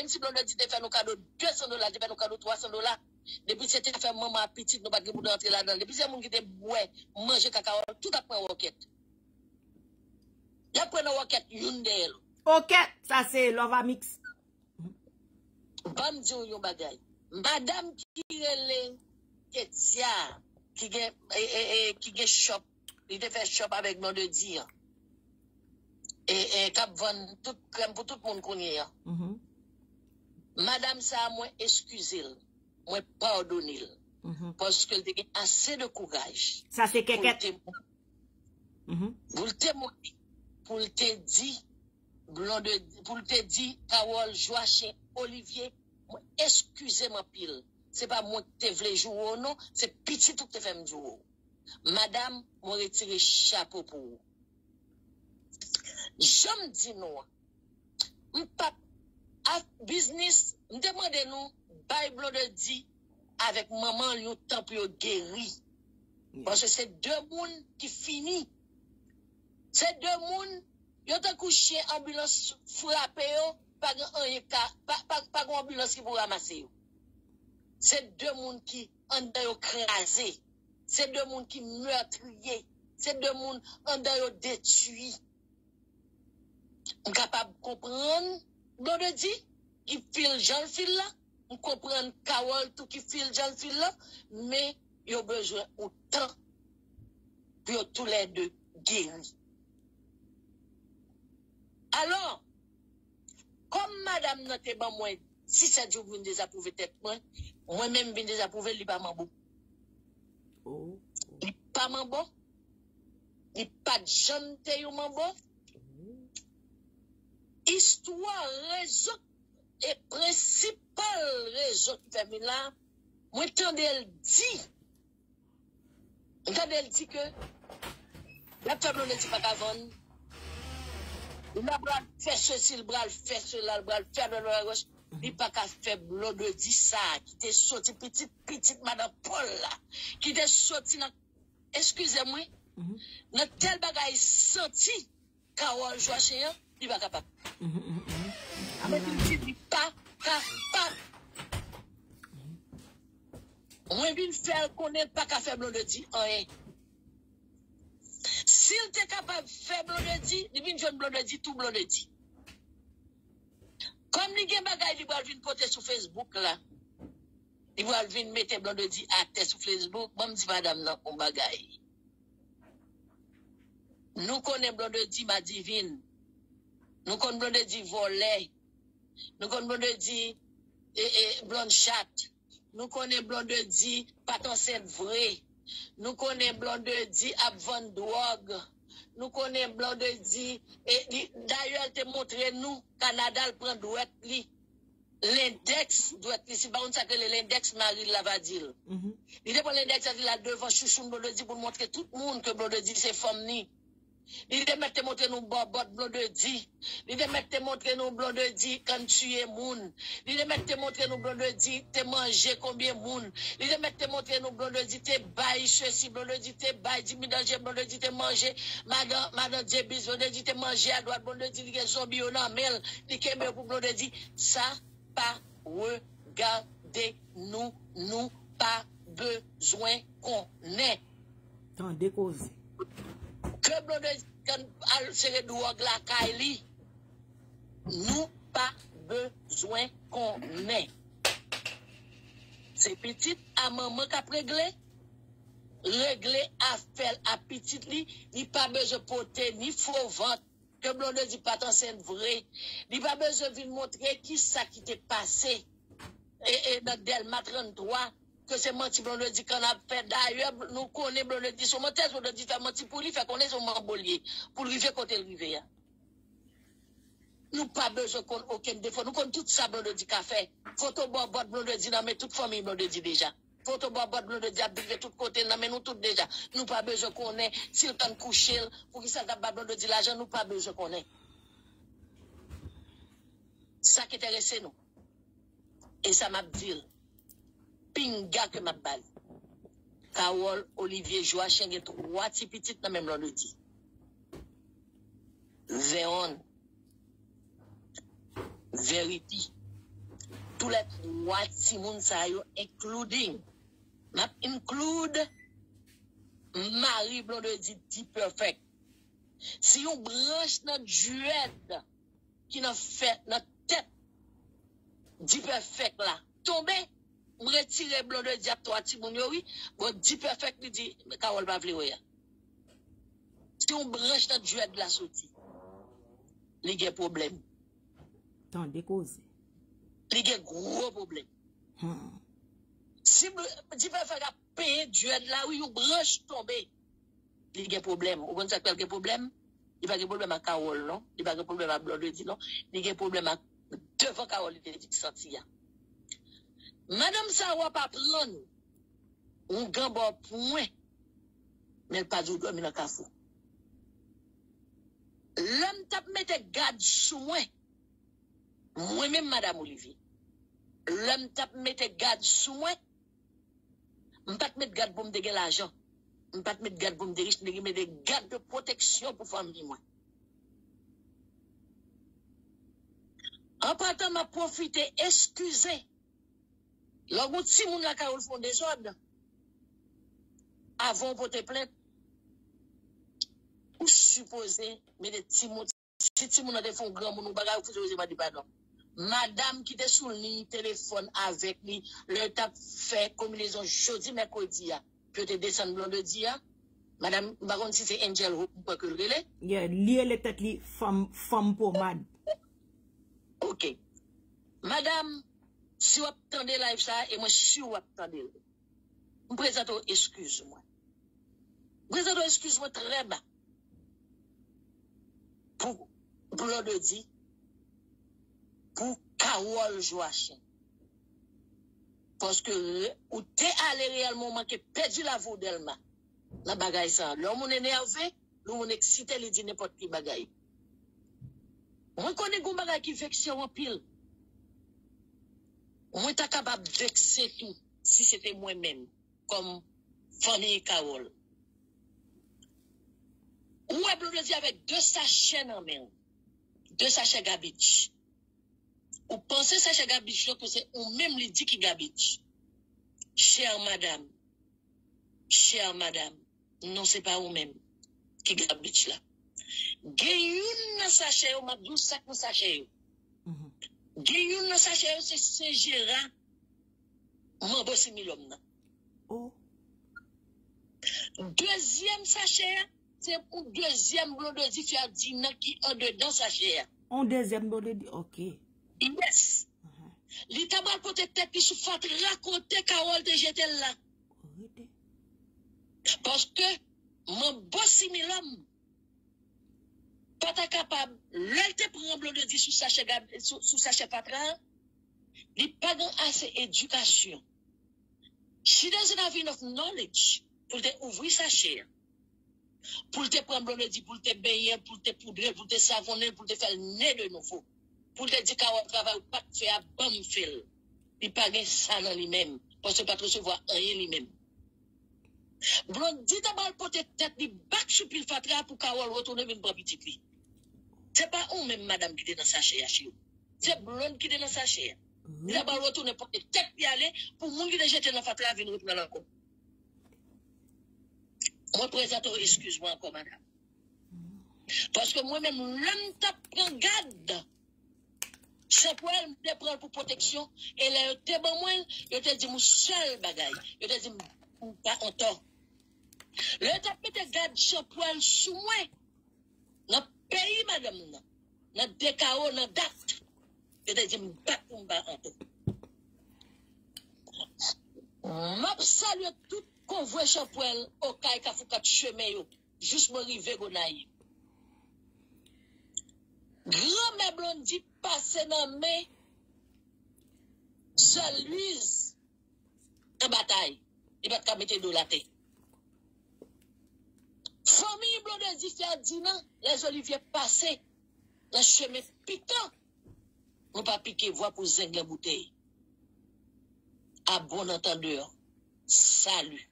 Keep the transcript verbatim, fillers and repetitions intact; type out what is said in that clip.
menm si Blondedy te fè nou kado de san dola, te fè nou kado twa san dola, depi se te afè manman ak pitit, nou pa t gen pou nou antre ladan l. Depi se moun ki te bwè, manje ka Carole, tout ap pran wòkèt. Y ap pran nan wòkèt youn dèyè lòt. Ok, sa se Love Amix. Ban m di w yon bagay. Madanm ki rele Ketia, ki gen, e, e, e, ki gen shop, li te fè shop avèk Blondedy an. E, e, k ap vann tout krèm pou tout moun kounye a. Madanm sa a, mwen eskize l. Mwen padone l. Paske l te gen ase de kouraj. Sa se kèkèt. Pou l te monte, pou l te di Blondedy, pou l te di Carole, Joachim, Olivier, mwen eskize m anpil. Se pa mwen ki te vle joure w non, se pitit ou ki te fè m joure w. Madanm, mwen retire chapo pou ou. Jan m di nou an, m p ap ak biznis, m te mande nou bay Blondedy avèk manman l yon tan pou yo geri. Paske se de moun ki fini. Se de moun, yo tankou chen anbilans frape yo, pa gen anyen ka, pa, pa, pa gen anbilans ki pou ranmase yo. Se de moun ki anndan yo kraze. Se de moun ki meurtrier. Se de moun anndan yo detwi. M kapab konprann Blondedy, ki fil jan l fil la. M konprann Carole tou ki fil jan l fil la. Men yo bezwen yon tan pou yo toulède geri. Alò, kòm madanm nan te ban mwen disèt jou pou vin dezapwouve tèt mwen, mwen menm vin dezapwouve l, li pa manbo. Li pa manbo. Li pa t janm te yon manbo. Istwa, rezon e prensipal rezon ki fè m vin la, mwen tande l di, m tande l di ke l ap fè Blondedy pa ka vann, l ap pral fè sesi, l pral fè sela, l pral fè dwèt, dwèt, dwèt, li pa ka fè Blondedy sa ki te soti pitit, pitit madan Paul la, ki te soti nan, eskize m wi, nan tèl bagay santi Carole Joachim an, li pa kapab. Mwen di l di li pa kapab. Mwen vin fè l konnen l pa ka fè Blondedy anyen. Si l te kapab fè Blondedy, li vin jwenn Blondedy, tou Blondedy. Kòm li gen bagay li pral vin pote sou Facebook la, li pral vin mete Blondedy atè sou Facebook, ban m di madanm nan yon bagay. Nou konnen Blondedy madivin. Nou konn Blondedy vòlè. Nou konn Blondedy e, e, blonde chat. Nou konnen Blondedy pa t ansent vre. Nou konnen Blondedy ap vann dwòg. Nou konnen Blondedy, e, li, dayè, l te montre nou Kanada, l pran dwèt li. Lendèks dwèt li, si l pa konn sa k rele lendèks, mari l la va di l. Li te pran lendèks la, li al devan chouchoun Blondedy pou l montre tout moun ke Blondedy se fanm ni. Li te mèt te montre nou bòbòt Blondedy. Li te mèt te montre nou Blondedy konn tiye moun. Li te mèt te montre nou Blondedy te manje konbyen moun. Li te mèt te montre nou Blondedy te bay sesi, Blondedy te bay Jimmy Danger, Blondedy te manje madan, madan Jebis, Blondedy te manje adwat, Blondedy li gen zonbi yo nan men l, li kenbe yo pou Blondedy. Sa pa regade nou, nou pa bezwen konnen. Tande koze. Ke Blondedy al sere dwòg lakay li, nou pa bezwen konnen. Se pitit a manman k ap regle, regle afè l a pitit li, li pa bezwen pote ni fo vant. Ke Blondedy pa t ansent vre. Li pa bezwen vin montre kisa ki te pase e, e, nan Dèlma tranntwa, ke se manti Blondedy konn ap fè. Dayè, nou konnen Blondedy se yon mantèz, Blondedy fè manti pou li fè konnen se yon manbo l ye, pou l rive kote l rive a. Nou pa bezwen konn okenn defo. Nou konn tout sa Blondedy ka fè. Foto bòbòt Blondedy nan men tout fanmiy Blondedy deja. Foto bòbòt Blondedy ap drive tout kote nan men nou tout deja. Nou pa bezwen konnen si l konn kouche l, poukisa l t ap ba Blondedy lajan, nou pa bezwen konnen. Sa k enterese nou. E sa m ap di l. Pinga ke m ap ba l. Carole Olivier Joachim gen twa ti pitit nan menm Blondedy. Veon, Verity, Tou lè twa timoun sa yo, including, m ap include mari Blondedy, D-Perfect. Se yon branch nan dread ki nan fè, nan tèt D-Perfect la tonbe. M retire Blondedy ak twa timoun yo, wi. Bon, D-Perfect li di, Carole pa vle wè a. Se yon branch nan dread la soti. Li gen pwoblèm. Tande koze. Li gen gwo pwoblèm. Hmm. Si D-Perfect ap penyen dread la, wi, yon branch tonbe. Li gen pwoblèm. Ou konn sa k fè l gen pwoblèm? Li pa gen pwoblèm ak Carole, non. Li pa gen pwoblèm ak Blondedy, non. Li gen pwoblèm ak devan Carole, li te di k santi a. Madanm sa w ap aprann, yon ganbò pou mwen, men l pa di w dòmi nan kafou. Lè m t ap mete gad sou mwen, mwen menm, Madanm Olivier, lè m t ap mete gad sou mwen, m pa t met gad pou m te gen lajan. M pa t met gad pou m te rich, m te mete gad de pwoteksyon pou fanmi mwen. An patan, m ap pwofite eskize. Lè w gen yon timoun lakay ou, l fè yon dezòd, avan w pote plent, ou sipoze mete timoun. Si timoun nan te fè yon granmoun yon bagay, ou sipoze mande padon. Madanm ki te sou liy telefòn avèk li, lè l t ap fè konbinezon jodi mèkredi a, pou yo te desann Blondedy a, madanm, m pa konn si se Angel Hope, m kwè ke l rele. Yeah, li rele tèt li fanm, fanm pomad. Ok. Madanm, si w ap tande live sa, e mwen si w ap tande l, m prezante w eskiz mwen. M prezante w eskiz mwen trè ba. Pou Blondedy, pou Carole Joachim. Paske ou te ale reyèlman, ou manke pèdi lavi w, Dèlma, nan bagay sa. Lè yon moun enève, lè yon moun eksite, li di nenpòt ki bagay. Mwen konnen gen yon bagay ki vekse w anpil. Mwen ta kapab vekse tou si se te mwen menm, kòm fanmi Carole. Ou wè Blondedy avèk de sachè nan men w. De sachè gabich. Ou panse sachè gabich yo ke se ou menm li di ki gabich. Chè madanm, chè madanm, non, se pa ou menm ki gabich la. Gen youn nan sachè yo, m ap di w sa k nan sachè yo. Gen youn nan sachè yo, se Sen Jera, manbo Similòm nan. Oh. Dezyèm sachè a, se yon dezyèm Blondedy Ferdinand ki andedan sachè a. On dezyèm Blondedy, ok. Yes. Li ta pral pote tèt li sou fatra kote Carole te jete l la. Rete. Paske manbo Similòm pa ta kapab, lè l te pran Blondedy sou sachè gab-, sou, sou sachè fatra, li pa gen ase edikasyon. She doesn't have enough knowledge pou l te ouvri sachè a. Pou l te pran Blondedy, pou l te benyen, pou l te poudre l, pou l te savonnen l, pou l te fè l ne de nouvo. Pou l te di Carole travay ou pa t fè a, ban m fè l. Li pa gen sa nan li menm, paske l pa t resevwa anyen li menm. Blondedy ta pral pote tèt li bak sou pil fatra pou Carole retounen vin pran pitit li. Se pa ou menm madanm ki te nan sachè a, cheri. Se Blonde ki te nan sachè a. Li ta pral retounen pote tèt li ale pou moun ki te jete nan fatra a vin reprann l ankò. Mwen prezante w eskiz mwen ankò, madanm. Paske mwen menm, lè m t ap pran gad, Chanpwèl, m te pran l pou pwoteksyon, e lè yo te ban mwen l, yo te di m yon sèl bagay. Yo te di m, ou pa antò. Lè yo t ap mete gad Chanpwèl sou mwen, nan peyi madanm nan, nan Dekawo, nan Dat, yo te di m bat pou m pa antò. M ap salye tout konvwe Chanpwèl, Okay, Kafou Kat, Chemen yo, jis mwen rive Gonayiv. Granmè Blondy pase nan men Sè Lwiz nan batay. Li pa t ka mete do l atè. Fanmi Blondedy Ferdinand, Lèzolivye pase nan chemen pikan. Nou pa pike vwa pou zenglen boutèy. À bon entendeur, salut.